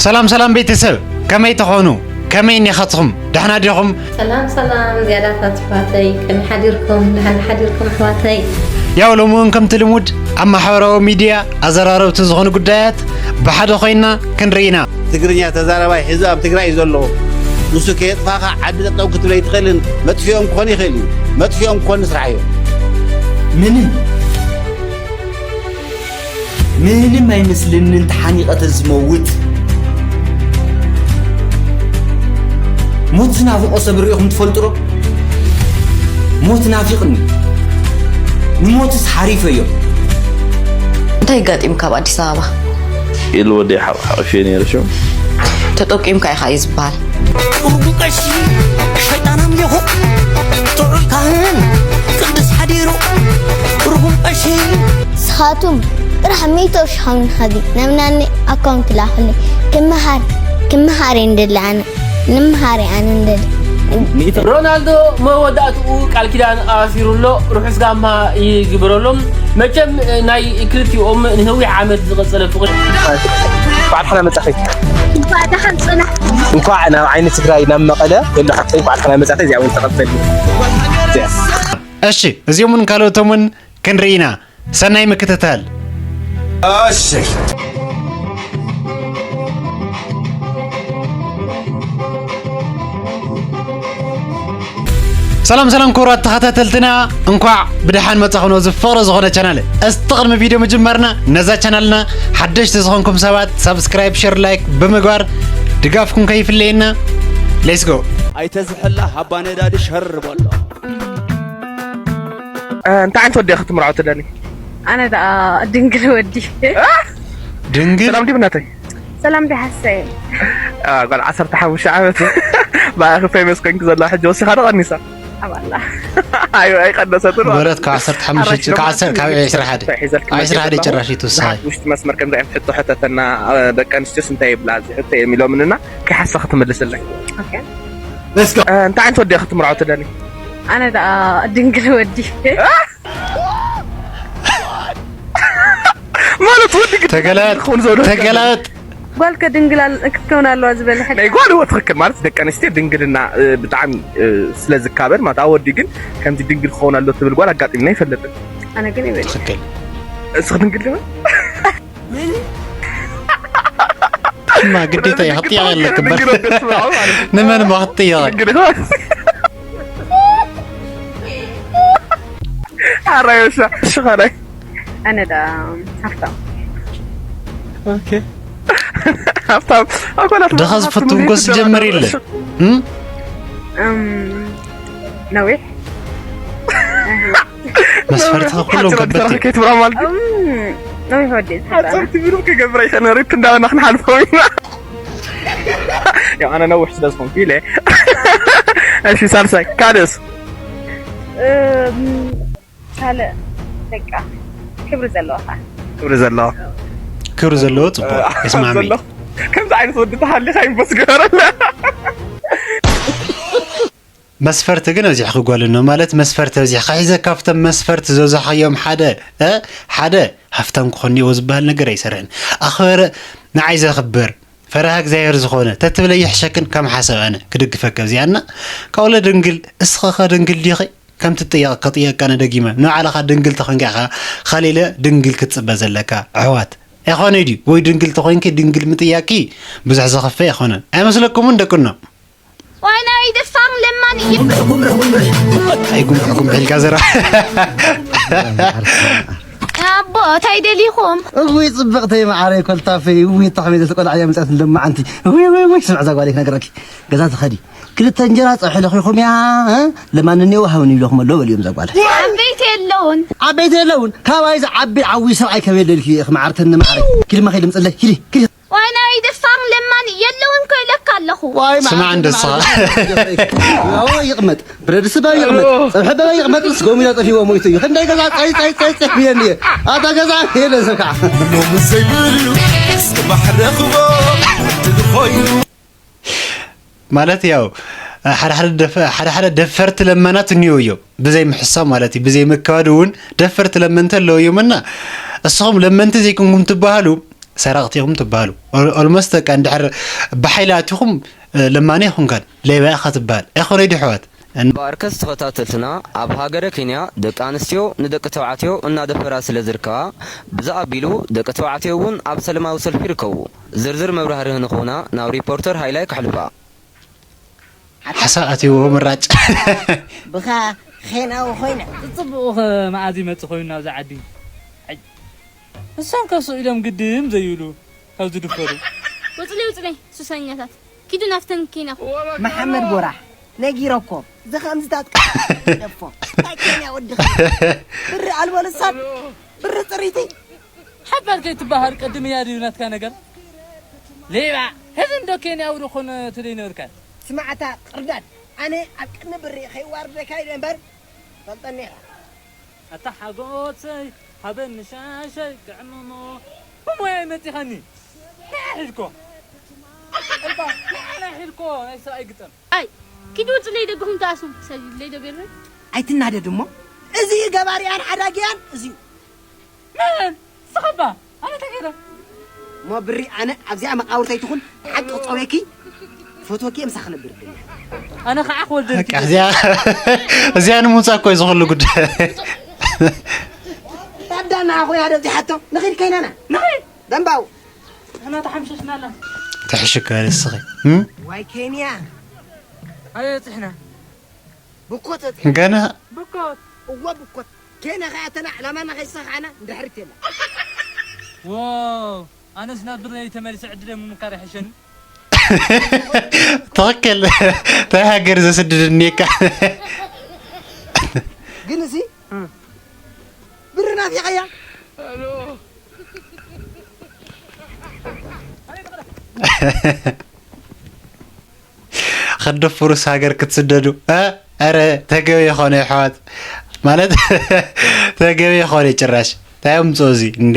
ሰላም ሰላም ቤተሰብ፣ ከመይ ትኾኑ? ከመይ እኒኻትኹም? ደሕና ዲኹም? ሰላም ሰላም ዝያዳታት ኣሕዋተይ፣ ከመይ ሓዲርኩም? ደሓን ሓዲርኩም ኣሕዋተይ? ያው ሎሚ እውን ከምቲ ልሙድ ኣብ ማሕበራዊ ሚድያ ኣዘራረብቲ ዝኾኑ ጉዳያት ብሓደ ኮይና ክንርኢ ኢና። ትግርኛ ተዛራባይ ሕዚ ኣብ ትግራይ እዩ ዘሎ። ንሱ ከየጥፋኻ ዓዲ ጠጠው ክትብል ኣይትኽእልን። መጥፊኦም ክኾን ይኽእል እዩ። መጥፊኦም ክኾን ንስራሕ እዮም። ምንም ምንም ኣይመስለንን ተሓኒቐ ተዝመውት። ሞት ዝናፍቆ ሰብ ርኢኹም ትፈልጡ ዶ? ሞት ናፊቕኒ። ንሞትስ ሓሪፈዮ። እንታይ ኣጋጢምካ ኣብ ኣዲስ ኣበባ? ኢሉ ወደይ ሓቕ ሓቒፈዮ ነይሩ ሽዑ። ተጠቂምካ ኢኻ እዩ ዝበሃል። ቁርቡ ቀሺ ሸይጣን ኣምሊኹ ጥዑይ ካህን ቅዱስ ሓዲሩ ቁርቡ ቀሺ ንስኻቱም ጥራሕ ሚእቲ ቅርሺ ሓውኒ ሓዚ ናብ ናኒ ኣካውንት ላኽለይ። ክመሃር፣ ክመሃር እየ እንደሊ ኣነ። ንምሃር እየ ኣነ እንደሊ። ሮናልዶ መወዳእትኡ ቃል ኪዳን ኣሲሩ ኣሎ። ርሑስ ጋማ ይግበረሎም። መቸም ናይ ክልቲኦም ንነዊሕ ዓመት ዝቐጸለ ፍቕሪ። እንኳዕ ደሓና መጻኺ። እንኳዕ ደሓን ጽናሕ። እንኳዕ ናብ ዓይኒ ትግራይ ናብ መቐለ ዘሎ ሓፍተይ እንኳዕ ደሓና መጻኺ። እዚኣ እውን ተቐበልኒ። እዚኣ። እሺ፣ እዚኦምን ካልኦቶምን ክንርኢ ኢና። ሰናይ ምክትታል። እሺ። ሰላም ሰላም ክቡራት ተኸታተልትና፣ እንኳዕ ብደሓን መጻኹም። እዚ ፍቕሪ ዝኾነ ቻናል፣ እስቲ ቅድሚ ቪድዮ ምጅማርና ነዛ ቻናልና ሓደሽቲ ዝኾንኩም ሰባት ሳብስክራይብ፣ ሼር፣ ላይክ ብምግባር ድጋፍኩም ከይፍለየና። ሌትስ ጎ። ኣይተዝሕላ ሃባ ነዳዲ ሸር በሎ። እ፣ እንታይ ዓይነት ወዲ ኢኺ ክትምርዖ ትደሊ? ኣነ ደኣ ድንግል ወዲ። ድንግል? ሰላም ዲብ ናተይ? ሰላም ዲሃሰይ? እ፣ ጓል ዓሰርተ ሓሙሽተ ዓመት። ብኣኺ ፌመስ ኮይንኪ ዘላ ሕጂ ወሲኻ ዶ ቀኒሳ? ኣብ ኣላ። ኣይ፣ ኣይቀነሰትን ማለት ወረት ካብ ዓሰርተ ሓሙሽተ፣ ኣራሽ ካብ ዓሰርተ፣ ካብ ደሞ ዕስራ ሓደ። እንታይ ሒዘልኪ ኣብ ዕስራ ሓደ መፂእኪ ጭራሽ ኣለኹ? ይትወስኻ። ብዙሓት ውሽጢ መስመር ከምዚ ዓይነት ሕቶ ሕተተና፣ እ፣ ደቂ ኣንስትዮስ እንታይ ይብላ እዚ ሕቶ እዮም ኢሎምንና፣ ከይሓሰኺ ትምልስለይ። ኦኬ። Let's go። እ፣ እንታይ ዓይነት ወዲ ኢኺ ክትምርዖ ትደሊ? ኣነ ደኣ ድንግል ወዲ። ማለት ወዲ ግን ተገላጥ፣ ክኸውን ዘውዶ ተገላጥ። ጓል ከ ድንግል ኣል-፣ ክትከውን ኣለዋ ዝበለ ሕጊ። ናይ ጓል እወ ትኽክል። ማለት ደቂ ኣንስትዮ ድንግልና፣ እ፣ ብጣዕሚ፣ እ፣ ስለ ዝካበድ ማለት ኣብ ወዲ ግን ከምዚ ድንግል ክኸውን ኣሎ ትብል ጓል ኣጋጢምና ኣይፈልጥን። ኣነ ግን ይብል። ትኽክል። እስኺ ድንግል ዲኺ? እማ ግዴታ እዩ፣ ክትጥየቕ ኣለክ እምበር። ንመን እማ ክትጥየቕ? ሓራይ ወሻ፣ እሺ፣ ኻልኣይ። ኣነ ዳ ሃብታም። ኦኬ። ሃብታም፣ ኣጓላት ድኻ ሃብታም ዝፈቱ እንኮ ዝጀምር የለ። እም? እም፣ ነዊሕ። መስፈርትኻ ኩሎም ሓፂር ከበድቲ። ኣዲስ ኣበባ ከይትብራ ማለት እዩ። እም፣ ነዊሕ ወዲ ሓፂር ትብሉ ክገብር ኣይኮነ፣ ሪፕ እንዳበልና ክንሓልፎ ኢና። ያው ኣነ ነዊሕ ስለ ዝኾንኩ ኢለ። እሺ፣ ሳልሳይ፣ ካልእስ? እም፣ ካልእ በቃ ክብሪ ዘለዋ ኸዓ። ክብሪ ዘለዋ። ክብሪ ዘለዎ ጽቡቕ፣ እ፣ ይስማዕመይ። ዘሎ። ከምዚ ዓይነት ወዲ ተሃሊኻ ኢምቦስ ግበረላ። መስፈርቲ ግን ኣብዚሕኺ ጓል እኖ፣ ማለት መስፈርቲ ኣብዚሕኺ። ሒዘ ካብቶም መስፈርቲ ዘብዛሕኽዮም ሓደ፣ እ፣ ሓደ ሃፍታም ክኾን እኒኦ ዝበሃል ነገር ኣይሰርሕን። ኣኽበረ ንዓይ ዘኽብር፣ ፈሪሃ እግዚኣብሔር ዝኾነ ተትብለ ይሕሸክን፣ ከም ሓሳብ ኣነ ክድግፈኪ ኣብዚኣ። እና ካብኡ ድንግል፣ እስኺ ኸ ድንግል ዲኺ? ከም ትጥየቕ ክጥየቅ ኣነ ደጊመ። ንባዕልኻ ድንግል ተኾንካ ኢኻ ኻሊለ ድንግል ክትጽበ ዘለካ። ኣሕዋት፣ ኣይኾነ ድዩ? ወይ ድንግል ተኾይንኪ ድንግል ምጥያቅኪ ብዙሕ ዘኽፍእ ኣይኮነን። ኣይመስለኩምን ደቅኖ? ዋይ ናይ ደፋር ለማን እዩ። ኣይ ጉምሕ ጉምሕ ኢልካ ዘራ። ኣቦ፣ እንታይ ደሊኹም? እውይ ጽብቕተይ መዓረይ ኮልታፈይ፣ እውይ ተኽሜ ዘተቆልዓ እያ መጻት ለማዓንቲ። እውይ፣ እውይ፣ እውይ፣ ስምዕ እዛ ጓለይ ክነግረኪ። ገዛ ትኸዲ። ክልተ እንጀራ ጸብሒ ለኺኹም እያ፣ እ? ለማን እኒኦ ሃብኒ ይብለኹም ኣለዉ በልዮም እዛ ጓል። ዓበይቲ የለውን። ዓበይቲ የለውን። ካባይ ዝዓቢ ዓዊ ሰብኣይ ከመይ ደልኪ ኢኺ መዓርተኒ መዓረይ። ኪዲ እማ ከይዲ ምጽለይ። ኪዲ፣ ኪዲ። ዋይ ናይ ደፋር ለማን የለውን እኮ ኢለካ ኣለኹ። ዋይ ስማዕ መዓርተኒ እንደሳ። መዓረይ። ኦ፣ ይቕመጥ። ብረድስቲ በበይ ይቕመጥ፣ ጸብሒ በበይ ይቕመጥ፣ ምስ ጎሚላ ጠፊእዎ ሞይቱ እዩ። ክንደይ ገዛ ጸይ፣ ጸይ፣ ጸይ፣ ጸይ ብየኒ እየ። ኣታ ገዛ የለ ሰብ ከዓ። ሎሚ ዘይብሉ እስኪ ማሕረኽቦ ድል ኾይኑ። ማለት ያው ሓደ ሓደ ደፈ-፣ ሓደ ሓደ ደፈርቲ ለመናት እኒኦ እዮም። ብዘይ ምሕሳብ ማለት እዩ፣ ብዘይ ምክባድ እውን ደፈርቲ ለመንቲ ኣለዉ እዮም። እና እስኹም ለመንቲ ዘይኮንኩም ትበሃሉ፣ ሰረቕቲ ኢኹም ትበሃሉ። ኦል-፣ ኦልሞስት በቃ እንድሕር ብሓይሊ ኣቲኹም፣ እ፣ ለማኒ ኣይኹንካን፣ ሌባ ኢኻ ትበሃል። ኣይኮነይ ድዩ ኣሕዋት? እን- ባርከስ ተኸታተልትና፣ ኣብ ሃገረ ኬንያ ደቂ ኣንስትዮ ንደቂ ተባዕትዮ እናደፈራ ስለ ዝርከባ፣ ብዚ ኣቢሉ ደቂ ተባዕትዮ እውን ኣብ ሰለማዊ ሰልፊ ይርከቡ። ዝርዝር መብራህርሂ ንኽህቡና ናብ ሪፖርተር ሃይላይ ከሕልፋ። ሓሳብ ኣትይዎ ምራጭ። ብኻ ኼናዊ ኮይነ። ጽቡቕ ኸ መኣዝ ይመጽእ ኮይኑ ናብዛ ዓዲ? ኣይ፣ ንሶም ከ ስቕ ኢሎም ግድም ዘይብሉ ካብ ዝድፈሩ። ውፅለይ ውፅለይ ሱሰኛታት ኪዱ ናፍተን ኬንያ። መሓመድ ጎራሕ ነጊረኮ። ዘኸምዝታት ደፎ። እንታይ ኬንያ ወድኻ? ብሪ ኣልቦ ልሳን፣ ብሪ ፅሪቲ። ሓባር ከይትበሃል ቅድም እያ ድዩ ናትካ ነገር? ሌባ። ሕዚ እንዶ ኬንያዊ ዝኾነ ትደይ ነበርካ። ስማዕታ ቅርዳድ፣ ኣነ ኣብ ቅድሚ ብሪ ከይዋርደካ ኢለ እምበር ፈልጠኒ ኢኻ። ኣታ ሓጎሰይ ሃበኒ ሻሸይ ክዕምሞ ብሞያይ መፂኻኒ። ንዓ ሒድኮ እባ ንዓ ናይ ሒድኮ ናይ ሰብኣይ ግጠም። ኣይ ኪዱ ውፅለይ ደገኹም ተኣስሙ ሰብ ይብለይ ዶ ቤርበ። ኣይትናደድ እሞ እዚ ገባሪያን ሓዳጊያን እዚ እዩ። መን ስኸባ ኣነ ተገይረ እሞ ብሪ ኣነ ኣብዚኣ መቃብርተይ ትኹን ሓቂ ክፀውየኪ ፈትወኪ እየ ምሳኺ ነብር ደሊ። ኣነ ከዓ ክወልደልኪ በቃ እዚኣ እዚኣ ንምውፃእ እኮ እዩ ዝኽሉ ጉዳይ። ኣዳና ኣኹ ያደ እዚ ሓቶ ንኺድ ከይናና ንኺድ ደንባው ኣና ተሓምሸሽናላ ተሕሽካ ንስኺ እም? ዋይ ኬንያ ኣበይ በፂሕና? ብኮት ገና ብኮት እወ ብኮት ኬንያ ከያተና ዕላማና ከይሰኻዕና እንድሕሪት የላ ዋው ኣነስ ናብ ብረይ ተመሊሰ ዕድለ ምምካር ይሕሸኒ። ትኽክል። እንታይ ሃገር ዘስድድኒካ? ግን እዚ ብሪ ናፊቐያ ከደፍሩስ ሃገር ክትስደዱ እ? ኧረ ተገቢ የኾነ ኣሕዋት ማለት ተገቢ የኾነ ጭራሽ እንታይ ኣምፅኦ እዚ እንዴ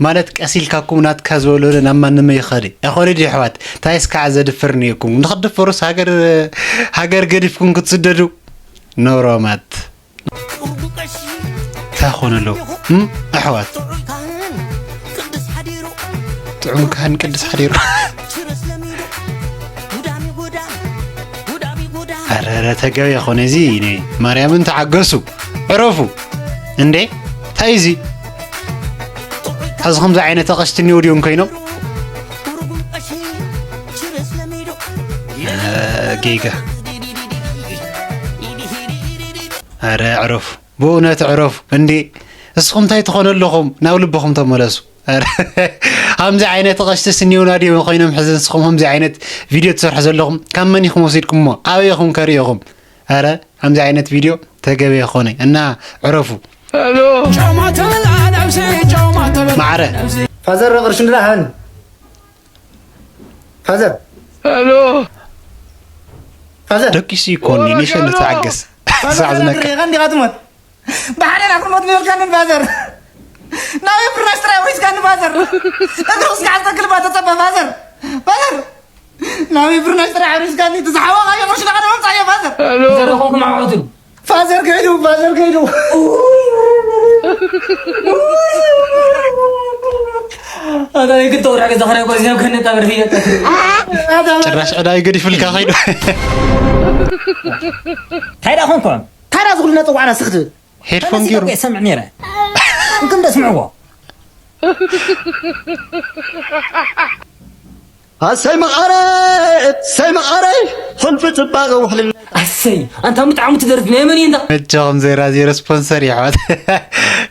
ማለት ቀስ ኢልካኩም ናትካ ዝበለሉ ናብ ማንመ ይኸደ ኣይኾነ ድዩ ኣሕዋት እንታይ እስካዕ ዘድፍር ንየኩም ንክትድፈሩስ ሃገር ሃገር ገዲፍኩም ክትስደዱ ኖሮማት እንታይ ኾነ ኣለዉ እም? ኣሕዋት ጥዑም ካህን ቅዱስ ሓዲሩ ኣረረ ተገቢ ይኾነ እዚ ማርያምን ተዓገሱ ዕረፉ እንዴ እንታይ እዚ ኣብዚ ከምዚ ዓይነት ኣቐሽቲ እኒኦ ድዮም ኮይኖም ጌጋ ኣረ ዕረፉ ብእውነት ዕረፉ እንዴ እስኹም እንታይ ትኾኑ ኣለኹም ናብ ልብኹም ተመለሱ ከምዚ ዓይነት ቐሽቲ ስኒውና ድዮም ኮይኖም ሕዚ ንስኹም ከምዚ ዓይነት ቪድዮ ትሰርሑ ዘለኹም ካብ መን ኢኹም ወሲድኩሞ ኣበይ ኢኹም ከርእኹም ኣረ ከምዚ ዓይነት ቪድዮ ተገቢ ኣይኾነ እና ዕረፉ ማዕረ ፋዘር ቅርሺ እንድላ ሃኒ ፋዘር ፋዘር ደቂሱ ይኮኒ ንሸን ተዓገስ ሳዕ ዝነቅዕ ሪኻ እንዲኻ ትሞት ብሓደ ናብ ክሞት ነበርካኒ ፋዘር ናበይ ፍራሽ ጥራይ ወሪስካኒ ፋዘር እግሩ እስካዕ ዝተክልባ ተፀበ ፋዘር ፋዘር ናበይ ፍራሽ ጥራይ ወሪስካኒ እቲ ዝሓወቓዮ ቅርሺ ናኻ ንምምፃእ እየ ፋዘር ዘረኹም ክማዕወቱ ፋዘር ከይዱ ፋዘር ከይዱ ኣታ ይግቶ ወራገ ዘኸረ ቆዚያም ከነጣ በርህየት ጭራሽ ዕዳይ ገዲፍልካ ከይዱ እንታይ ደኣ ኮንኩም ታዲያ ዝኹሉ ነፀዋዕና ስኽትብል ሄድፎን ገይሩ ሰምዕ ነይረ እንኩም ደስምዕዎ ኣሰይ መቐረት ሰይ መቐረት ሕልፊ ፅባቐ ውሕልና ኣሰይ ኣንታ ብጣዕሚ ትደርፍ ናይ መን እንዳ መጃኹም ዜራ ዜሮ ስፖንሰር ይሕዋት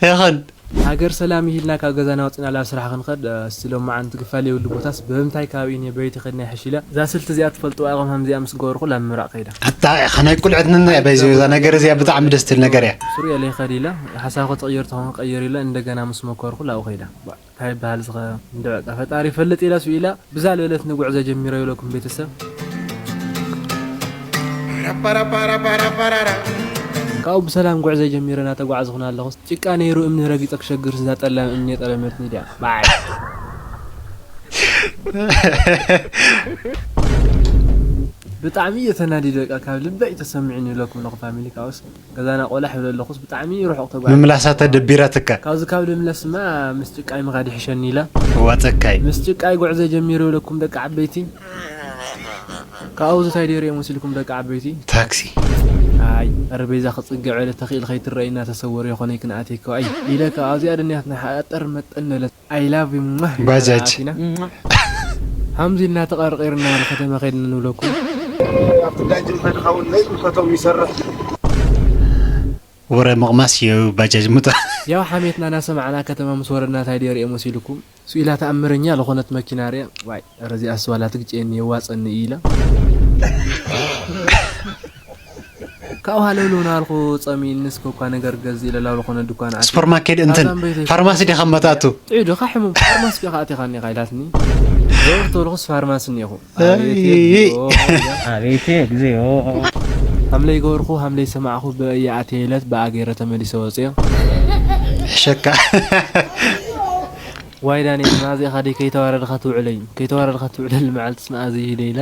ይኹን ሃገር ሰላም ይሂልና ካብ ገዛና ወፅና ላብ ስራሕ ክንኸድ እስቲ ሎማዓንቲ ክፋል የብሉ ቦታስ ብምንታይ ከባቢ እየ በይቲ ከድና ይሕሽ ኢለ እዛ ስልቲ እዚኣ ትፈልጥዋ ኢኹም ከምዚኣ ምስ ገበርኩ ላብ ምብራቕ ከይዳ ኣታ ኢኻ ናይ ቁልዕትንና እያ በይዘ እዛ ነገር እዚኣ ብጣዕሚ ደስ ትብል ነገር እያ ስሩዕ ኢለ ይኸድ ኢለ ሓሳብ ክትቕይር ተኾን ክቐይር ኢለ እንደገና ምስ መኮርኩ ላብኡ ከይዳ እንታይ ይበሃል ዝኸ እንደ በቃ ፈጣሪ ይፈልጥ ኢላ ስኡ ኢላ ብዛ ልበለት ንጉዕዞ ጀሚረ ይብለኩም ቤተሰብ ካብኡ ብሰላም ጉዕዞ ጀሚረ እናተጓዕዝኹን ኣለኹ ጭቃ ነይሩ እምኒ ረጊፀ ክሸግር ስዛ ጠላም እምኒ የጠለመትኒ ድያ በዓል ብጣዕሚ እየ ተናዲደ፣ በቃ ካብ ልበይ ተሰሚዑኒ ኢለኩም ኣለኹ ፋሚሊ። ካብኡስ ገዛና ቆላሕ ይብለ ኣለኹስ ብጣዕሚ ርሑቕ ተጓዒዘ። ምምላሳ ተደቢራትካ። ካብዚ ካብ ልምለስማ ምስ ጭቃይ ምኻድ ይሕሸኒ ኢለ። ዋፀካይ። ምስ ጭቃይ ጉዕዘ ጀሚሩ ኢለኩም ደቂ ዓበይቲ። ካብኡ ዝታይ ደይረ መሲልኩም ደቂ ዓበይቲ። ታክሲ። ኣይ፣ ጠረጴዛ ክጽግዕ ኢለ ተኽኢል ከይትረኣይ እናተሰወረ ይኾነይ ክንኣተይ እኮ። ኣይ፣ ኢለ ካብዚኣ ደንያትና ሓጠር መጠን በለት። I love you። ባጃጅ። ሃምዚ ኢልና ተቐርቂርና ንከተማ ከይድና ንብለኩም። ኣብቲ ዳጅም ተድኸውን ናይ ከተው ይሰርሕ። ወረ ምቕማስ እዩ ባጃጅ ሙታ። ያው ሓሜትና እናሰማዕና ከተማ ምስ ወረድና ታይ ደይረ መሲልኩም። ስኢላ ተኣምረኛ ዝኾነት መኪና ርያ። ዋይ፣ ረዚ ኣስዋላ ትግጭየኒ የዋፀኒ ኢላ። ካብኡ ሃለውለው ናልኩ ጸሚእኒ እስከ እኳ ነገር ገዝ ኢለ ላው ዝኾነ ድኳን ኣትየ። ሱፐርማርኬት እንትን ካብዛም በይተይ ፋርማሲ ዲኻ መታቱ። ጥዑይ ዶ ካሕሙ ፋርማሲ ዲኻ ኣቲኻኒ ኢኻ ኢላትኒ። ዞር ተብልኹስ ፋርማሲ እኒኹ። ኣይ። ኣቤት እግዚኦ። ሃምለይ ገበርኩ ሃምለይ ሰማዕኹ ብእያ ኣትየ ኢለት ብኣ ገይረ ተመሊሰ ወፅዮ። ሕሸካ። ዋይ ዳንኤል፣ መኣዝ ኢኻ ደይ ከይተዋረድኻ ትውዕለይ? ከይተዋረድኻ ትውዕለል መዓልትስ መኣዝ እዩ ደይላ?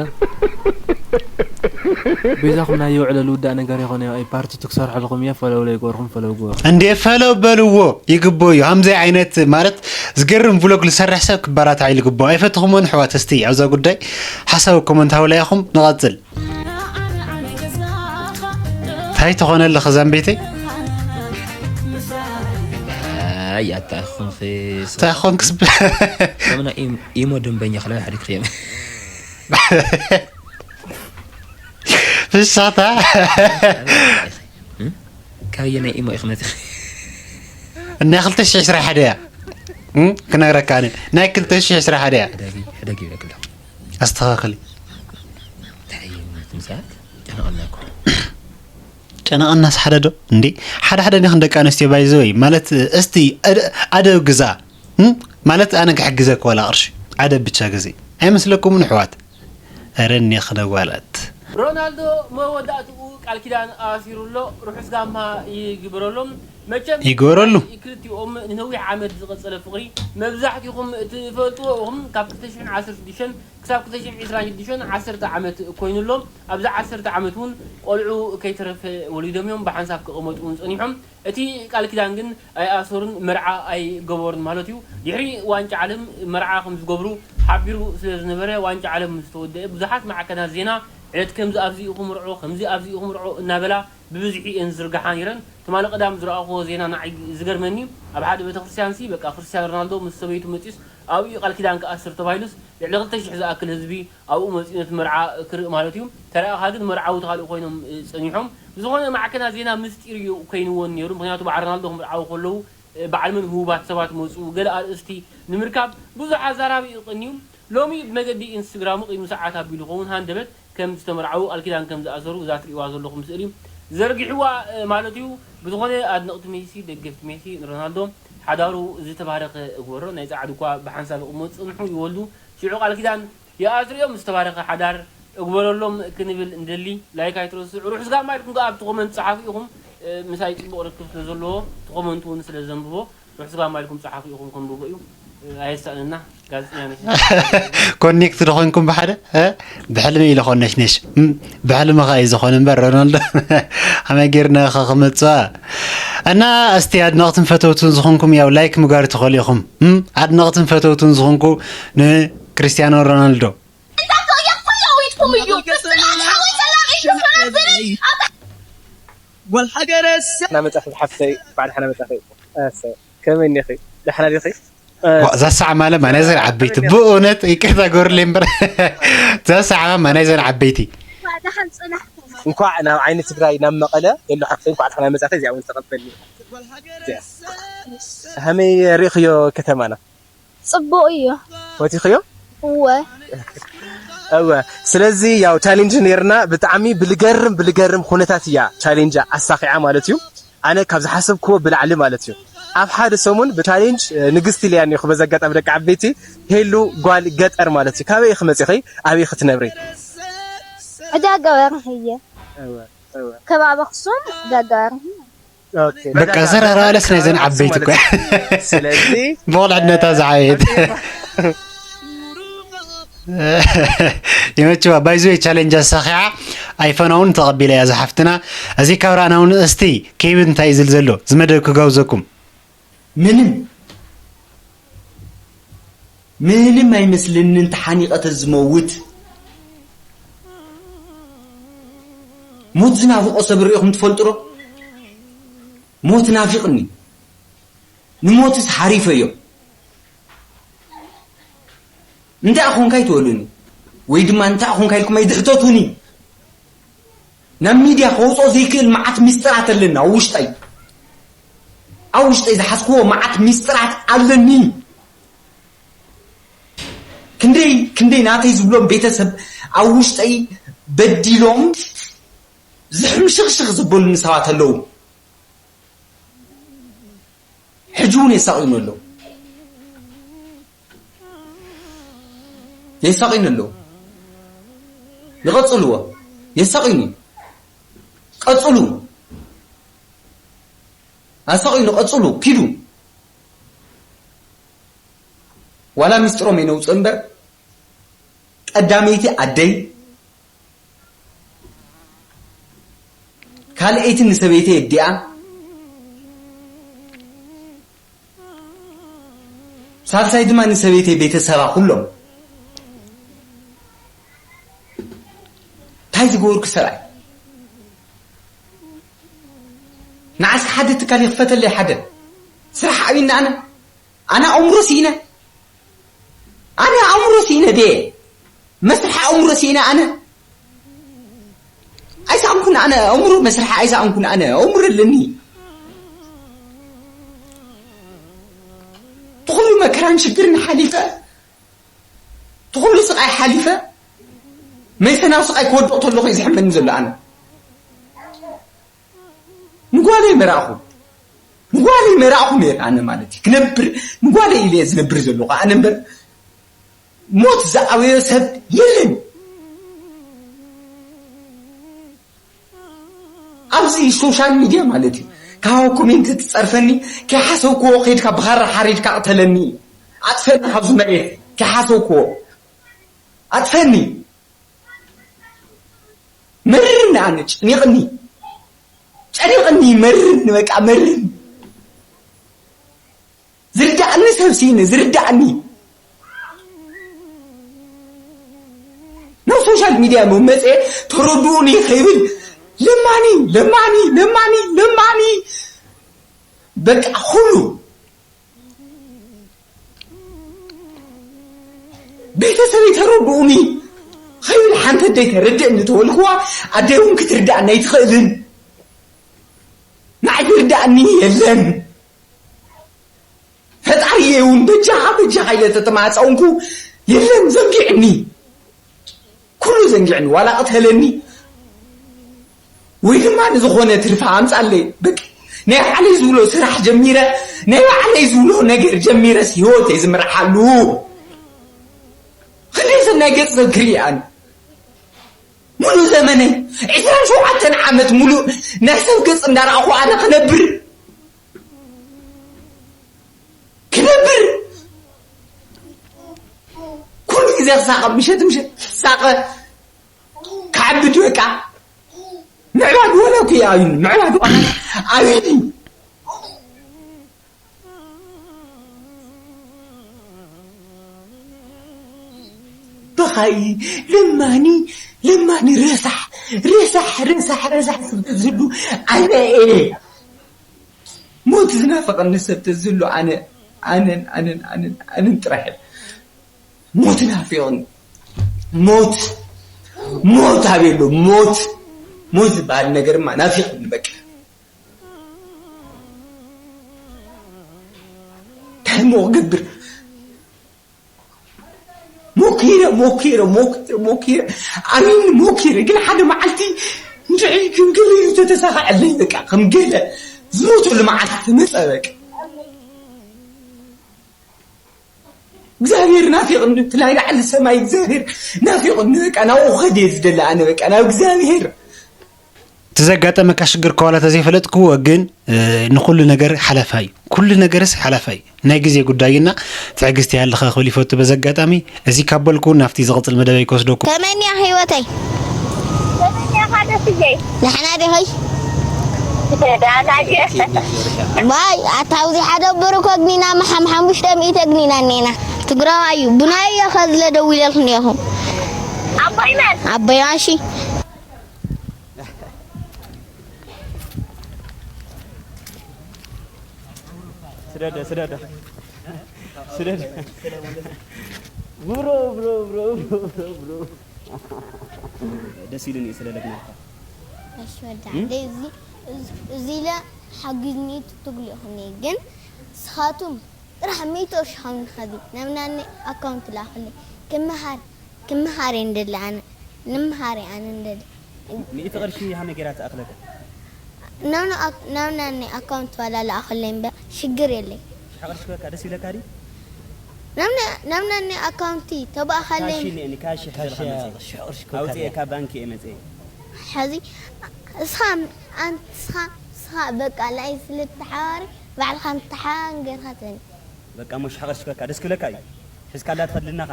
ቤዛኹም ናይ የውዕለሉ ውዳእ ነገር ይኾነ። ኣይ ፓርቲ ትክሰርሐልኹም እየ፣ ፈለው ለይገርኹም፣ ፈለው ግበሩ። እንዴ ፈለው በልዎ። ይግቦ እዩ። ሃምዘይ ዓይነት ማለት ዝገርም ቭሎግ ዝሰርሕ ሰብ ክበራታዕ እዩ ዝግቦ። ኣይፈትኹሞን ኣሕዋት። እስቲ ኣብዛ ጉዳይ ሓሳብ ኮመንት ሃውላ ኢኹም። ንቐጽል። እንታይ ትኾነ ኣለኸ ዛምቤተይ? ኣይ ኣታ ኹንኺ እንታይ ኾንክስ? ከምና ኢሞ ደንበኛ ክላ ሓደ ክሪም ፍሻታ። ካየ ናይ ኢሞ ኢኽ መጽ ናይ ክልተ ሽሕ ዕስራ ሓደ እያ። እም? ክነግረካ ኣነ ናይ ክልተ ሽሕ ዕስራ ሓደ እያ። ሕደጊ ሕደጊ ይብለክላ ኣስተኻኽሊ። እንታይ እዩ ትምሳት ጨነቐናኩ ጨነቐናስ ሓደ ዶ እንዴ? ሓደ ሓደ ኒኽን ደቂ ኣንስትዮ ባይዘወይ ማለት እስቲ ኣደ- ኣደብ ግዛ እም? ማለት ኣነ ክሕግዘ ክዋላ ቅርሺ ኣደብ ብቻ ግዜ ኣይመስለኩምን ኣሕዋት? ኧረ እኒኽን ኣጓላት ሮናልዶ መወዳእትኡ ቃል ኪዳን ኣሲሩ ኣሎ። ርሑስ ጋማ ይግበረሎም። መቸም ይግበረሉ። ክልቲኦም ንነዊሕ ዓመት ዝቐጸለ ፍቕሪ መብዛሕትኹም ትፈልጥዎ ኢኹም። ካብ ክልተ ሽሕን ዓሰርተ ሽዱሽተን ክሳብ ክልተ ሽሕን ዕስራን ሽዱሽተን ዓሰርተ ዓመት ኮይኑ ኣሎ። ኣብዚ ዓሰርተ ዓመት እውን ቆልዑ ከይተረፈ ወሊዶም እዮም። ብሓንሳብ ክቕመጡ እውን ጸኒሖም። እቲ ቃል ኪዳን ግን ኣይኣሰሩን፣ መርዓ ኣይገበሩን ማለት እዩ። ድሕሪ ዋንጫ ዓለም መርዓ ከም ዝገብሩ ሓቢሩ ስለ ዝነበረ ዋንጫ ዓለም ምስ ተወደአ ብዙሓት ማዕከናት ዜና ዕለት ከምዚ ኣብዚ ኢኹም ርዖ፣ ከምዚ ኣብዚ ኢኹም ርዖ እናበላ ብብዝሒ እየን ዝዝርግሓ ነይረን። ትማሊ ቀዳም ዝረኣኹዎ ዜና ንዓይ ዝገርመኒ ኣብ ሓደ ቤተክርስትያንሲ በቃ ክርስትያን ሮናልዶ ምስ ሰበይቱ መፂኡስ ኣብኡ ቃል ኪዳን ክኣስር ተባሂሉስ ልዕሊ ክልተ ሽሕ ዝኣክል ህዝቢ ኣብኡ መፂኡ ነቲ መርዓ ክርኢ ማለት እዩ። ተረኣኻ ግን መርዓዊ ተኻልኡ ኮይኖም እ፣ ፀኒሖም። ብዝኾነ ማዕከናት ዜና ምስጢር እዩ ኮይንዎን ነይሩ። ምክንያቱ በዓል ሮናልዶ ክምርዓዊ ከለዉ እ፣ በዓል መን ህቡባት ሰባት መፁ ገለ ኣርእስቲ ንምርካብ ብዙሕ ኣዛራቢ እዩ ቀንዩ። ሎሚ ብመገዲ ኢንስትግራሙ ቅድሚ ሰዓት ኣቢሉ ይኸውን ሃንደበት ከም ዝተመርዓዉ ቃል ኪዳን ከም ዝኣሰሩ እዛ ትርእይዋ ዘለኹም ስእሊ ዘርጊሕዋ እ፣ ማለት እዩ። ብዝኾነ ኣድነቕቲ ሜሲ፣ ደገፍቲ ሜሲ፣ ንሮናልዶ ሓዳሩ ዝተባረኸ እግበሮ። ናይ ጻዕዱ እኳ ብሓንሳብ ይቕመጡ ጽንሑ ይወልዱ። ሽዑ ቃል ኪዳን ይኣስርዮም ዝተባረኸ ሓዳር እግበረሎም ክንብል እንደሊ። ላይክ ኣይትረስዑ። ርሑስ ጋማ ኢልኩም ከኣ ኣብቲ ኮመንት ጸሓፉ ኢኹም። እ፣ ምሳይ ጽቡቕ ርክብ ስለ ዘለዎ እቲ ኮመንት እውን ስለ ዘንብቦ ርሑስ ጋማ ኢልኩም ጸሓፉ ኢኹም ከንብቦ እዩ። እ፣ ኣየሳእነና። ጋዜጠኛ ነሽ። ኮኔክት ዶ ኮንኩም ብሓደ እ? ብሕልሚ ኢለ ኮነሽነሽ እም፣ ብሕልሚ ኸ እዩ ዝኾነ እምበር ሮናልዶ ከመይ ጌርና ኸ ክመፅዋ እና እስቲ ኣድነቕትን ፈተውትን ዝኾንኩም ያው ላይክ ምግባር ትኽእሉ ኢኹም እም፣ ኣድነቕትን ፈተውትን ዝኾንኩ ንክርስቲያኖ ሮናልዶ ጓል ሃገረሰ ናመጻኺ ሓፍተይ ባዕልኻ ናመጻኺ እኮ ኣሰ ከመይ እኒኺ ደሕና ዲኺ ዋ፣ እዛ ሰዓማ ለማ ናይዘን ዓበይቲ ብእውነት ይቅርታ ገሩለይ እምበር እዛ ሰዓማ ናይዘን ዓበይቲ ደሓን ጽናሕ እንኳዕ ናብ ዓይኒ ትግራይ ናብ መቐለ ዘሎ ሓፍተይ እንኳዕ ደሕና መጻኺ እዚኣ እውን ዝተቐበልኒ እዚኣ ከመይ ርኢኽዮ ከተማና ጽቡቕ እዩ ፈቲኽዮ እወ እወ ስለዚ ያው ቻሌንጅ ነይርና ብጣዕሚ ብልገርም ብልገርም ኩነታት እያ ቻሌንጅ ኣሳኺዓ ማለት እዩ ኣነ ካብ ዝሓሰብክዎ ብላዕሊ ማለት እዩ ኣብ ሓደ ሰሙን ብቻሌንጅ ንግስቲ ኢለያ እኒኹ በዚ ኣጋጣሚ ደቂ ዓበይቲ ሄሉ ጓል ገጠር ማለት እዩ ካበይ ኢኺ መፂኺ ኣበይ ኢኺ ትነብሪ ዕዳጋ በርሂ እየ እወ እወ ከባቢ ኣኽሱም ዕዳጋ በርሂ ኦኬ በቃ ዘረራለስ ናይዘን ዓበይቲ እኮ ስለዚ ብቑልዕነታ ዝዓየት ይመችዋ። ባይዞ ቻሌንጅ ኣሳኺዓ ኣይፈናውን ተቐቢለ እያ ዝሓፍትና። እዚ ካብ ረኣና እውን እስቲ ኬብን እንታይ እዩ ዝል ዘሎ ዝመደብ ክጋብዘኩም። ምንም ምንም ኣይመስልንን ተሓኒቐ ተዝመውት። ሞት ዝናፍቆ ሰብ ርኢኹም ትፈልጡ ዶ? ሞት ናፊቕኒ። ንሞትስ ሓሪፈዮ። እንታይ ኣኾንካ ይትበሉኒ ወይ ድማ እንታይ ኣኾንካ ኢልኩም ኣይትሕተቱኒ። ናብ ሚድያ ከውፅኦ ዘይክእል መዓት ሚስጥራት ኣለኒ ኣብ ውሽጠይ። ኣብ ውሽጠይ ዝሓዝክዎ መዓት ሚስጥራት ኣለኒ። ክንደይ ክንደይ ናተይ ዝብሎም ቤተሰብ ኣብ ውሽጠይ በዲሎም ዝሕምሽኽሽኽ ዝበሉኒ ሰባት ኣለዉ። ሕጂ እውን የሳቕዩኒ ኣለዉ። የሳቕዩኒ ኣለዉ። ይቐጽልዎ። የሳቕዩኒ። ቀጽሉ። ኣሳቕዩኒ፣ ቀጽሉ። ኪዱ። ዋላ ሚስጥሮም የነውጽእ እምበር ቀዳመይቲ ኣደይ ካልኣይቲ ንሰበይተይ ኣዲኣ፣ ሳልሳይ ድማ ንሰበይተይ ቤተሰባ ኩሎም። እንታይ ዝገበርኩ ሰብኣይ? ንዓስከ ሓደ ትካል ይኽፈተለይ፣ ሓደ ስራሕ ኣብይና። ኣነ ኣነ ኣእምሮ ስኢነ፣ ኣነ ኣእምሮ ስኢነ ደ መስርሕ ኣእምሮ ስኢነ። ኣነ ኣይሰኣንኩን፣ ኣነ ኣእምሮ መስርሕ ኣይሰኣንኩን። ኣነ ኣእምሮ ኣለኒ። ትኹሉ መከራን ሽግርን ሓሊፈ፣ ትኹሉ ስቓይ ሓሊፈ፣ መይሰናው ስቓይ ክወድቕ ተለኹ እዩ ዝሕመኒ ዘሎ። ኣነ ንጓለይ መራእኹ፣ ንጓለይ መራእኹ ነይር። ኣነ ማለት እዩ ክነብር፣ ንጓለይ ኢለ እየ ዝነብር ዘለኹ። ኣነ እምበር ሞት ዝኣበዮ ሰብ የለን። ኣብዚ ሶሻል ሚድያ ማለት እዩ ካብ ኮሜንት ትፀርፈኒ፣ ከይሓሰብክዎ ከይድካ ብኻራ ሓሪድካ ቅተለኒ፣ ኣጥፈኒ ካብዚ መሬት፣ ከይሓሰብክዎ ኣጥፈኒ። መርርኒ፣ ኣነ ጨኒቕኒ፣ ጨኒቕኒ፣ መርርኒ፣ በቃ መርርኒ። ዝርዳእኒ ሰብ ስኢነ፣ ዝርዳእኒ። ናብ ሶሻል ሚድያ መመፀ ተረድኡኒ ከይብል ለማኒ፣ ለማኒ፣ ለማኒ፣ ለማኒ። በቃ ኩሉ ቤተሰበይ ተረድኡኒ ከይብል ሓንቲ ኣደይ ተረድእኒ ተበልክዋ፣ ኣደይ እውን ክትርዳእኒ ኣይትኽእልን። ንዓይ ዝርዳእኒ የለን። ፈጣሪየ እውን በጃኻ በጃኻ ኢለ ተተማፀንኩ፣ የለን፣ ዘንጊዕኒ፣ ኩሉ ዘንጊዕኒ። ዋላ ቅተለኒ ወይ ድማ ንዝኾነ ትርፊ ኣምፃለይ። በቃ ናይ ባዕለይ ዝብሎ ስራሕ ጀሚረ፣ ናይ ባዕለይ ዝብሎ ነገር ጀሚረስ ህይወተይ ዝምርሓሉ። ክንደይ ሰብ ናይ ገፅ ሰብ ክርኢ ኣነ? ሙሉእ ዘመነይ ዕስራን ሸውዓተን ዓመት ሙሉእ ናይ ሰብ ገፅ እንዳረኣኹ ኣነ ክነብር፣ ክነብር፣ ኩሉ ግዜ ክሳቐ፣ ምሸት ምሸት ክሳቐ፣ ክዓብድ በቃ። ምዕባድ ወላ እኮ እዩ ኣብዩኒ፣ ምዕባድ ወላ ኣብዩኒ። ብኻይ ለማኒ፣ ለማኒ ረሳሕ፣ ረሳሕ፣ ረሳሕ፣ ረሳሕ ሰብ ተዝህሉ ኣነ እየ። ሞት ዝናፍቐኒ ሰብ ተዝህሉ ኣነ፣ ኣነን፣ ኣነን፣ ኣነን፣ ኣነን ጥራሕ እየ። ሞት ናፊቕኒ። ሞት፣ ሞት ኣበይ ኣሎ? ሞት፣ ሞት ዝበሃል ነገርማ ናፊቕኒ በቃ። እንታይ እሞ ክገብር? ሞኪረ፣ ሞኪረ፣ ሞኪረ፣ ሞኪረ፣ ኣሚን ሞኪረ። ግን ሓደ መዓልቲ እንድዒ ከም ገለ እዩ ተተሳኸዐለይ በቃ። ከም ገለ ዝሞተሉ መዓልቲ ተመጸ በቃ። እግዚኣብሔር ናፊቕኒ፣ እቲ ናይ ላዕሊ ሰማይ እግዚኣብሔር ናፊቕኒ በቃ። ናብኡ ክኸድ እየ ዝደሊ ኣነ በቃ፣ ናብ እግዚኣብሔር። ዘጋጠመካ ሽግር ከዋላ ተዘይፈለጥክዎ ግን፣ እ፣ ንኹሉ ነገር ሓለፋ እዩ። ኩሉ ነገርስ ሓለፋ እዩ። ናይ ግዜ ጉዳይና ትዕግስቲ ይሃልኻ ክብል ይፈቱ። በዚ ኣጋጣሚ፣ እዚ ካብ በልኩ ናብቲ ዝቕጽል መደበይ ክወስደኩም። ከመይ እኒኣ ህይወተይ? ከመይ እኒኣኻ ደስዬ? ደሕና ዲኺ? ደህና እየ። ዋይ፣ ኣታ ኣብዚ ሓደ ብሩኮ ግኒና፣ ሓም-፣ ሓሙሽተ ሚእቲ ግኒና እኒና። ትግራዋይ እዩ። ቡና እየ ከዝለ ደዊለልክ እኒኹ። ኣቦይ መን? ኣቦይ ኣሺ። ስደደ፣ ስደደ። ስደደ። ብሮ፣ ብሮ፣ ብሮ፣ ብሮ፣ ብሮ፣ ብሮ። ደስ ኢሉኒ እዩ ስለ ለግናካ። እሺ፣ ወዲ እም? ዓደይ፣ እዚ፣ እዚ፣ እዚ ኢለ ሓጊዝኒ ትትግሉ ኢኹም፣ ግን ስኻቱም ጥራሕ ሚእቲ ቅርሺ ከም ንኸዚ፣ ናብ ናኒ ኣካውንት ላኽለይ። ክመሃር፣ ክመሃር እየ እንደሊ ኣነ። ንምሃር እየ ኣነ እንደሊ። ሚእቲ ቅርሺ ሃመይ ገይራ ትኣኽለካ? ናብ ና-፣ ናብ ናኒ ኣካውንት ዋላ ለኣኸለይ እምበር ሽግር የለይ። ሽሕ ቅርሺ ክበካ ደስ ይብለካ ድዩ? ናብ ና-፣ ናብ ናኒ ኣካውንቲ ተባእኸለይ ካሽ እም-፣ እኒአኒ፣ ካሽ ካሽ ሕዘልካ መጽእ። ሽሕ ቅርሺ ክበካ ኣውጽኤ ድያ? ካብ ባንኪ እየ መጽእ። ሕዚ እስኻ ኣንት-፣ እስኻ፣ እስኻ በቃ ላይ ስለ እትሓባሪ ባዕልኻ እንተሓባን ጌርካ ትበኒ። በቃ እሞ ሽሕ ቅርሺ ክበካ ደስ ክብለካ እዩ። ሒዝካላ ትኸድ ልናኻ።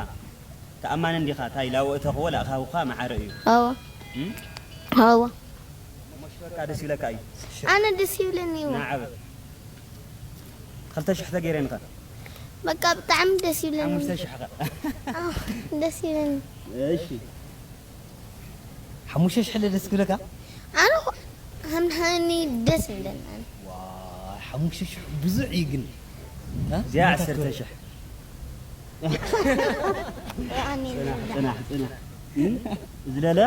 ተኣማኒ እንዲኻ፣ ታይ ላወ እተኽዎ ላእኻውኻ መዓረ እዩ። ኣዎ። እም? ኣዎ። እሞ ሽበካ ደስ ይብለካ እዩ። ኣነ ደስ ይብለኒ እዩ። ናዓበ። ክልተ ሽሕ ተገይረንኸ? በቃ ብጣዕሚ ደስ ይብለኒ። ሓሙሽተ ሽሕ ኸ? ኣዎ፣ ደስ ይብለኒ። እሺ። ሓሙሽተ ሽሕ ለ ደስ ክብለካ? ኣነ ኾ-፣ ከም ሃኒ ደስ ይብለኒ ኣነ። ዋይ፣ ሓሙሽተ ሽሕ ብዙሕ እዩ ግን። እ? እዚኣ ዓሰርተ ሽሕ። ኣነ ጽናሕ፣ ጽናሕ፣ ጽናሕ። እም? እዚ ለለ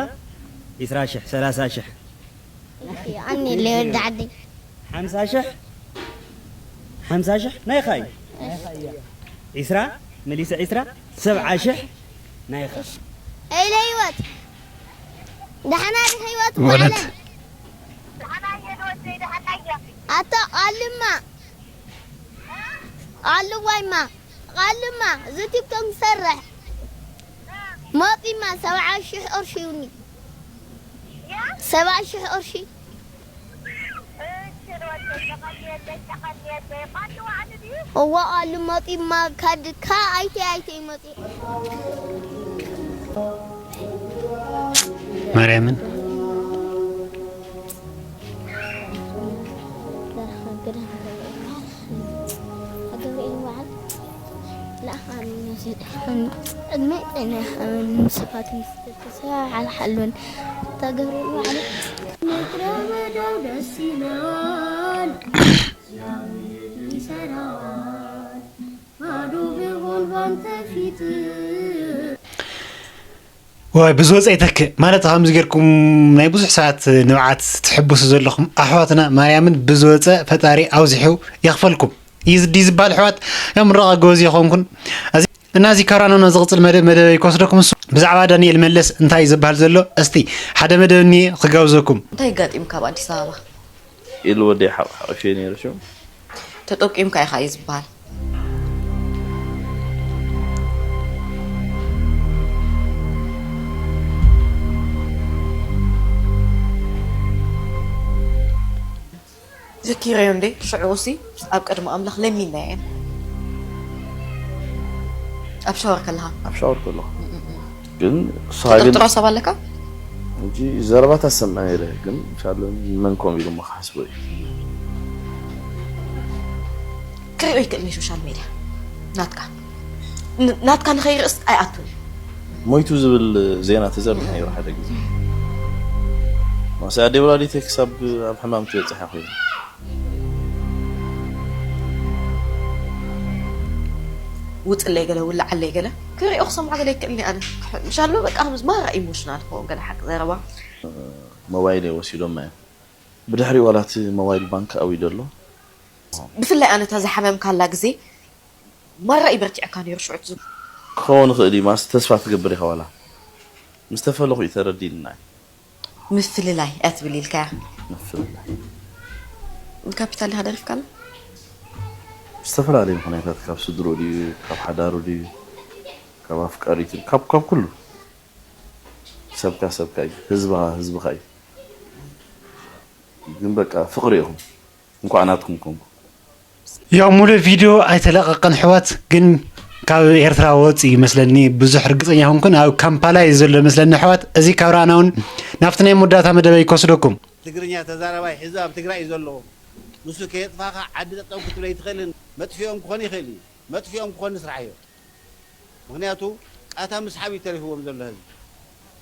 ዒስራ ሽሕ፣ ሰላሳ ሽሕ። ኣነ ለወዲ ዓደይ። ሓምሳ ሽሕ፣ ሓምሳ ሽሕ ናይኻ እዩ። ዒስራ፣ መሊሰ ዒስራ፣ ሰብዓ ሽሕ ናይኻ። ኤለ ህይወት። ደሓና ዲኻ ህይወት ማለት? በዓለ? ኣታ ቃልማ። ቃልዋይማ። ቃልማ። እዚ ቲክቶክ ዝሰርሕ። ሞጺማ ሰብዓ ሽሕ ቅርሺ ይውኒ። ሰብዓ ሽሕ ቅርሺ። እዋ ቃልማ። ጢማ ካድካ ኣይተ ኣይተ ይመጽእ። ማርያምን። ገብርኤል በዓል ለኣኻኒ ነፍሲ ድሓን ዕድመ ጤና ይሃበኒ። ንስኻትኩም ዝተተስፋ ሓልሓሉን እታ ገብርኤል በዓል ምድረ በዳው ደስ ይለዋል። ይሰራዋል። ባዶ ቢሆን ባንተ ፊት። ዋይ፣ ብዝወፀ ይተክእ ማለት፣ ከምዚ ጌርኩም ናይ ብዙሕ ሰባት ንብዓት ትሕብሱ ዘለኹም ኣሕዋትና፣ ማርያምን ብዝወፀ ፈጣሪ ኣብዚሑ ይኽፈልኩም። እዩ ዝዲ ዝበሃል ኣሕዋት፣ ያው ምረቓ ጎበዝ ይኾንኩን። እዚ፣ እና እዚ ካራኖና ዝቕፅል መደብ፣ መደበይ ክወስደኩም እሱ። ብዛዕባ ዳንኤል መለስ እንታይ እዩ ዝበሃል ዘሎ? እስቲ ሓደ መደብ እኒኤ ክጋብዘኩም። እንታይ ጋጢምካ ኣብ ኣዲስ ኣበባ? ኢሉ ወደይ ሓቕ ሓቒፈ ነይሩ ሽም። ተጠቂምካ ኢኻ እዩ ዝበሃል። ዘኪረዮ እንዴ? ሽዑ ሲ ኣብ ቅድሚ ኣምላኽ ለሚንና እየ። ኣብ ሻወር ከለኻ? ኣብ ሻወር ከለኹ። እም፣ እም፣ እም። ግን እሳ ግን ትጥርጥሮ ሰብ ኣለካ? እንጂ ዘረባ ታሰምዕ ነይረ፣ ግን ኢንሻላህ መን ኮም ኢሉ እሞ ክሓስቦ እዩ። ክሪኦ ይክእል እዩ ሶሻል ሜድያ ናትካ። ን-፣ ናትካ ንኸይርእስ ኣይኣቱን እዩ። ሞይቱ ዝብል ዜና ተዘርግሑ ነይሩ ሓደ ግዜ። ማሰ ኣደይ ወላዲተይ ክሳብ ኣብ ሕማም ትበጽሕ እያ ኮይና። ውፅለይ ገለ ውላዓለይ ገለ ክሪኦ ክሰምዖ ገለ ይክእል እየ ኣነ። ምሻሎ በቃ ከምዚ ማራ ኢሞሽናል ክኸውን ገለ ሓቂ ዘረባ። ሞባይለይ ወሲዶማ እዮም። ብድሕሪ ዋላ እቲ ሞባይል ባንክ ኣውዩ ዘሎ። ብፍላይ ኣነ እታ ዝሓመምካላ ግዜ ማራ እዩ በርቲዕካ ነይሩ ሽዑ ትዝ- ክኸውን ይኽእል እዩ ማስ ተስፋ ትገብር ኢኻ ዋላ ምስ ተፈለኹ እዩ ተረዲእልና እዩ። ምፍልላይ እያ ትብል ኢልካያ። ምፍልላይ። ንካፒታል ዲኻ ደሪፍካላ? ዝተፈላለዩ ምኽንያታት ካብ ስድርኡ ድዩ ካብ ሓዳሩ ድዩ ካብ ኣፍቃሪቱ ካብ ካብ ኩሉ ሰብካ ሰብካ እዩ ህዝብኻ ህዝብኻ እዩ። ግን በቃ ፍቕሪ ኢኹም። እንኳዕ ናትኩም ኮንኩ። ያው ሙሉ ቪድዮ ኣይተለቀቀን ኣሕዋት፣ ግን ካብ ኤርትራ ወፂ ይመስለኒ። ብዙሕ ርግፀኛ ኮንኩን ኣብ ካምፓላ እዩ ዘሎ መስለኒ ኣሕዋት። እዚ ካብ ረኣና እውን ናብቲ ናይ መወዳእታ መደበይ ክወስደኩም። ትግርኛ ተዛራባይ ሕዚ ኣብ ትግራይ እዩ ዘሎ። ንሱ ከየጥፋኻ ዓዲ ጠጠው ክትብል ኣይትኽእልን። መጥፊኦም ክኾን ይኽእል እዩ። መጥፊኦም ክኾን ንስራሕ እዮ። ምክንያቱ ቃታ ምስሓብ እዩ ተሪፍዎም ዘሎ ህዝቢ።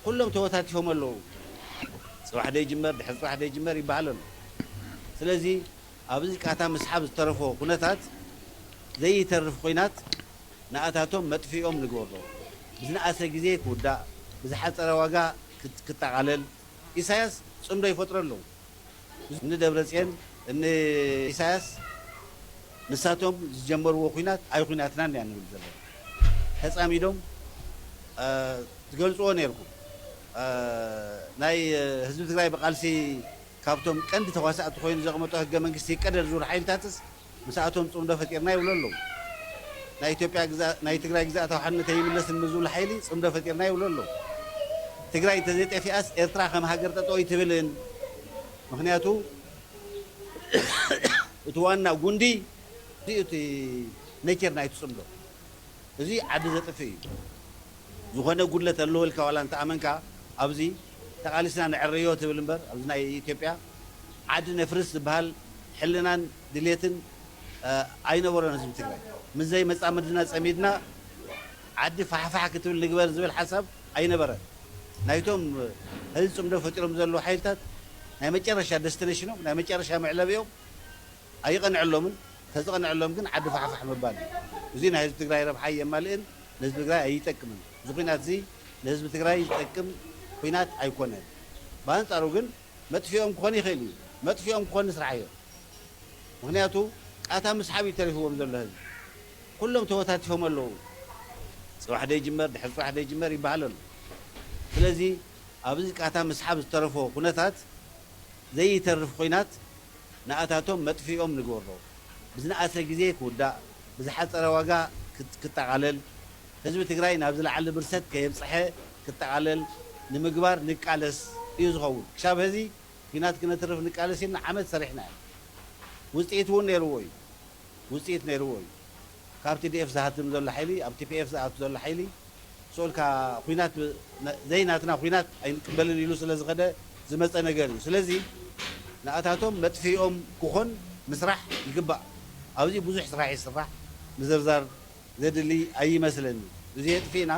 ኩሎም ተወታቲፎም ኣለዉ። ፅባሕ ደይጅመር ድሕሪ ፅባሕ ደይጅመር ይበሃል ኣሎ። ስለዚ ኣብዚ ቃታ ምስሓብ ዝተረፎ ኩነታት ዘይተርፍ ኮይናት ንኣታቶም መጥፊኦም ንግበሮ። ብዝነኣሰ ግዜ ክውዳእ፣ ብዝሓፀረ ዋጋ ክት- ክጠቓለል ኢሳያስ ፅምዶ ይፈጥረሎም። እኒ ደብረፅዮን እኒ ኢሳያስ ንሳቶም ዝጀመርዎ ኩናት ኣይኩናትናን እያ ንብል ዘለና። ተፃሚዶም ዝገልፅዎ ነይርኩም። ናይ ህዝቢ ትግራይ ብቃልሲ ካብቶም ቀንዲ ተዋሳእቲ ኮይኑ ዘቕመጦ ህገ መንግስቲ ይቀደድ ዝብሉ ሓይልታትስ ምስኣቶም ፅምዶ ፈጢርና ይብሉ ኣለዉ። ናይ ኢትዮጵያ ግዛ- ናይ ትግራይ ግዛእታዊ ሓድነት ኣይምለስን ምስ ዝብሉ ሓይሊ ፅምዶ ፈጢርና ይብሉ ኣለዉ። ትግራይ እንተዘይጠፊኣስ ኤርትራ ከም ሃገር ጠጠው ኣይትብልን። ምክንያቱ እቲ ዋና ጉንዲ እቲ ነቸር ናይቲ ፅምዶ እዚ ዓዲ ዘጥፍእ እዩ። ዝኾነ ጉድለት ኣለዎ ኢልካ ዋላ እንተኣመንካ ኣብዚ ተቓሊስና ንዕረዮ ትብል እምበር ኣብዚ ናይ ኢትዮጵያ ዓዲ ነፍርስ ዝበሃል ሕልናን ድሌትን ኣይነበሮን ህዝቢ ትግራይ። ምስ ዘይመፃምድና ፀሚድና ዓዲ ፋሕፋሕ ክትብል ንግበር ዝብል ሓሳብ ኣይነበረን። ናይቶም ህዚ ፅምዶ ፈጢሮም ዘለዉ ሓይልታት ናይ መጨረሻ ደስቲነሽኖም ናይ መጨረሻ መዕለቢኦም ኣይቐንዐሎምን። ተዝቐንዐሎም ግን ዓዲ ፋሕፋሕ ምባል እዩ። እዚ ናይ ህዝቢ ትግራይ ረብሓ ኣየማልእን ንህዝቢ ትግራይ ኣይጠቅምን። እዚ ኩናት እዚ ንህዝቢ ትግራይ ዝጠቅም ኩናት ኣይኮነን። ብኣንፃሩ ግን መጥፊኦም ክኾን ይኽእል እዩ። መጥፊኦም ክኾን ንስራሕ እዮም። ምክንያቱ ቃታ ምስሓብ እዩ ተሪፍዎም ዘሎ ህዝቢ። ኩሎም ተወታቲፎም ኣለዉ። ፅባሕ ደይጅመር ድሕሪ ፅባሕ ደይጅመር ይበሃል ኣሎ። ስለዚ ኣብዚ ቃታ ምስሓብ ዝተረፎ ኩነታት ዘይተርፍ ኩናት ንኣታቶም መጥፊኦም ንግበሮ። ብዝነኣሰ ግዜ ክውዳእ፣ ብዝሓፀረ ዋጋ ክት- ክጠቓለል፣ ህዝቢ ትግራይ ናብ ዝለዓለ ብርሰት ከየብፀሐ ክጠቓለል ንምግባር ንቃለስ እዩ ዝኸውን። ክሻብ ሕዚ ኩናት ክነትርፍ ንቃለስ ኢልና ዓመት ሰሪሕና ኢና። ውፅኢት እውን ነይርዎ እዩ። ውፅኢት ነይርዎ እዩ። ካብ ቲ ዲ ኤፍ ዝሃድም ዘሎ ሓይሊ ኣብ ቲ ፒ ኤፍ ዝኣቱ ዘሎ ሓይሊ ስኦልካ ኩናት ዘይናትና ኩናት ኣይንቅበልን ኢሉ ስለ ዝኸደ ዝመፀ ነገር እዩ። ስለዚ ንኣታቶም መጥፊኦም ክኾን ምስራሕ ይግባእ። ኣብዚ ብዙሕ ስራሕ ይስራሕ። ምዝርዛር ዘድሊ ኣይመስለኒ። እዚ የጥፊእና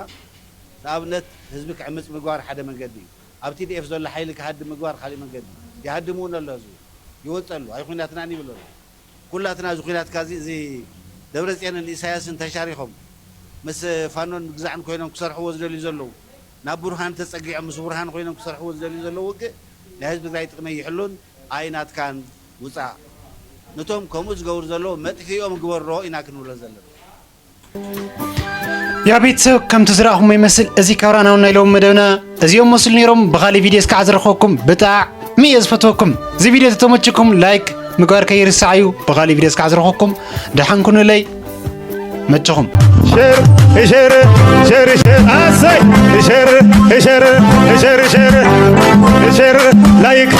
ንኣብነት ህዝቢ ክዕምፅ ምግባር ሓደ መንገዲ እዩ። ኣብ ቲ ዲ ኤፍ ዘሎ ሓይሊ ክሃድም ምግባር ካሊእ መንገዲ እዩ። ይሃድም እውን ኣሎ ህዝቢ ይወፀሉ ኣይኩናትናን ይብል ኣሎ። ኩላትና እዚ ኩናትካ እዚ እዚ ደብረፅዮንን ኢሳያስን ተሻሪኾም ምስ ፋኖን ግዛዕን ኮይኖም ክሰርሕዎ ዝደልዩ ዘለዉ ናብ ብርሃን ተፀጊዖም ምስ ብርሃን ኮይኖም ክሰርሕዎ ዝደልዩ ዘለዉ ውግእ ናይ ህዝቢ ትግራይ ጥቕሚ ይሕሉን ኣይናትካን ውፃእ። ነቶም ከምኡ ዝገብሩ ዘለዉ መጥፊኦም ግበሮ ኢና ክንብሎ ዘለና። ያ ቤተሰብ ከምቲ ዝረኣኹሞ ይመስል እዚ ካብ ራናውን ናይ ሎም መደብና እዚኦም መስሉ ነይሮም። ብኻሊእ ቪድዮ እስካዕ ዝረኸብኩም ብጣዕሚ እየ ዝፈትወኩም። እዚ ቪድዮ ተተመችኩም ላይክ ምግባር ከይርሳዕ እዩ። ብኻሊእ ቪድዮ እስካዕ ዝረኸብኩም ደሓን ኩኑለይ መቸኹም። ሸር ሸር ሸር ሸር ኣሰይ ሸር ሸር ሸር ሸር ሸር ላይክ